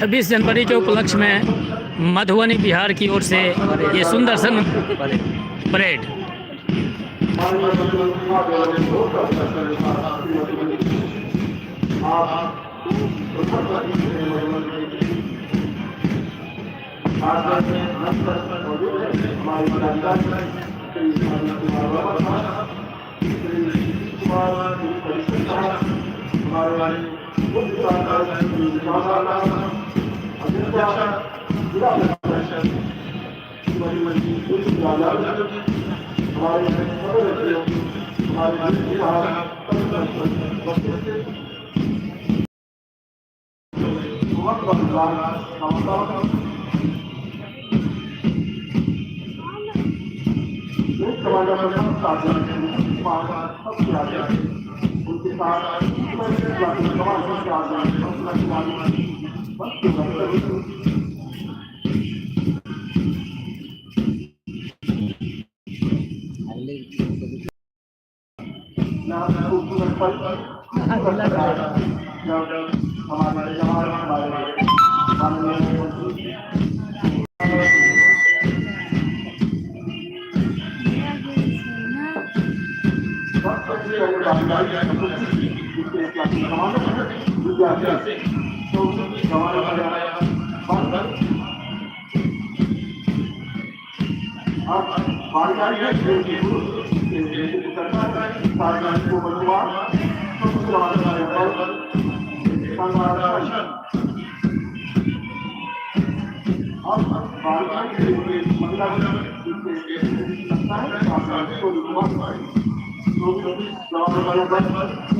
26 जनवरी के उपलक्ष्य में मधुबनी, बिहार की ओर से ये सुंदर सन परेड।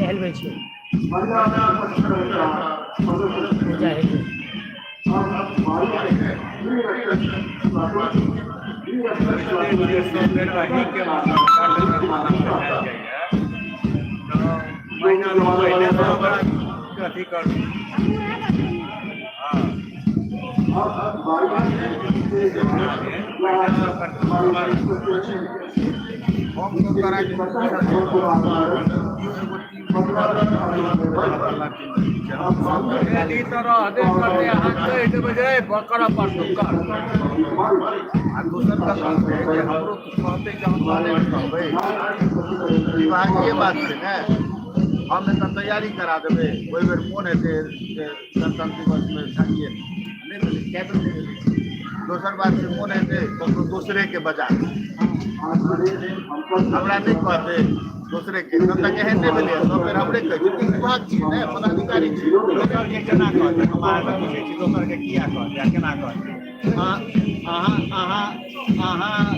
हेलबै छै पूजा हेलबै। सब बेर अहीँके माला पहिरायल जाइए तऽ महीना पहिले तऽ ओकरा अथी करू। हँ, पहिले ओकर हम तऽ तोरा केओ एगो टीम यदि तऽ रहबे करतै, अहाँ कहि देबै जे करऽ पड़तौ, कर। आ दोसर कथा छै जे हमरो तऽ कहतै जे हम तहने ने कहबै। विभागीय बात छै ने। हम एतऽ तैयारी करा देबै, ओहि बेर मोन हेतै जे गणतंत्र दिवसमे झाँकिए नहि भेलै, कए बेर नहि भेलै। दोसर बात छै, मोन हेतै ककरो दोसरेके बजा, हमरा नहि कहतै, दोसरेके। तब तक एहन नहि भेलै। सब बेर हमरे कहै छै। विभाग छियै ने, पदाधिकारी छियै। दोसरके केना कहतै? हम अहाँसँ पूछै छी, दोसरके किया कहतै आ केना कहतै? अहाँ अहाँ अहाँ अहाँ